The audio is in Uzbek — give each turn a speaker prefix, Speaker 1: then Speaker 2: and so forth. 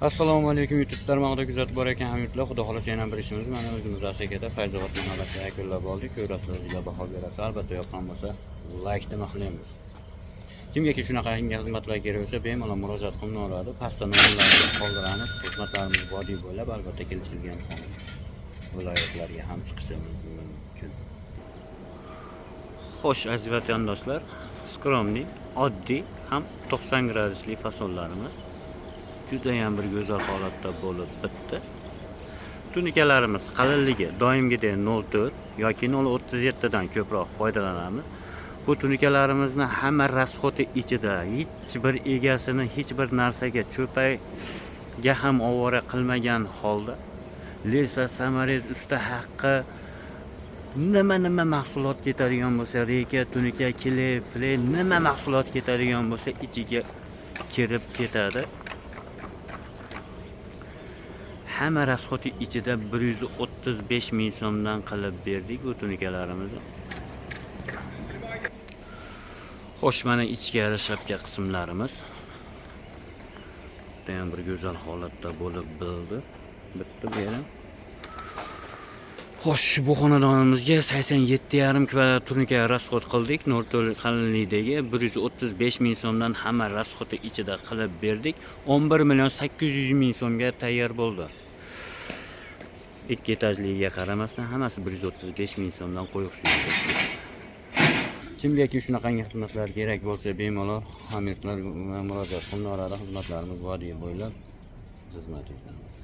Speaker 1: Assalomu alaykum, YouTube tarmog'ida kuzatib borayotgan hamyurtlar. Xudo xohlasa, yana bir ishimiz mana o'zimiz Asakada, Fayzobod mahallasida yakunlab oldik. Ko'rasizlar, o'zinglar baho berasiz. Albatta, yoqqan bo'lsa, laykni maqlaymiz. Kimgaki shunaqangi xizmatlar kerak bo'lsa, bemalol murojaat qilaveradi. Pastda nomerlarimizni qoldiramiz. Xizmatlarimiz vodiy bo'ylab, albatta, kelishilgan viloyatlarga ham chiqishimiz mumkin. Xo'sh, aziz vatandoshlar, скромный, oddiy ham 90 gradusli fasonlarimiz judayam bir go'zal holatda bo'lib bitdi. Tunikalarimiz qalinligi doimgidek 0,4 yoki 0,37 dan ko'proq foydalanamiz. Bu tunikalarimizni hamma расход i ichida, hech bir egasini hech bir narsaga, cho'payga ham ovora qilmagan holda, леса, саморез usta haqqi, nima nima mahsulot ketadigan bo'lsa, рейка, tunika, клей, pley, nima mahsulot ketadigan bo'lsa, ichiga kirib ketadi. Hamma расход i ichida 135 ming so'mdan qilib berdik bu tunikalarimizni. Xo'sh, mana ichkari shapka qismlarimiz. Judayam bir go'zal holatda bo'lib bildi. Bitdi bu ham. Xo'sh, bu xonadonimizga 87,5 kvadrat tunika расход qildik. 0,4 qalinlikdagi 135 ming so'mdan hamma расход i ichida qilib berdik. 11 million 800 ming so'mga tayyor bo'ldi. Ikki etajligiga qaramasdan, hammasi 135 ming so'mdan qo'yiq suydi. Kimgaki shunaqangi xizmatlar kerak bo'lsa, bemalol hamyurtlar murojaat qilaveradi. Xizmatlarimiz vodiy bo'ylab xizmat etamiz.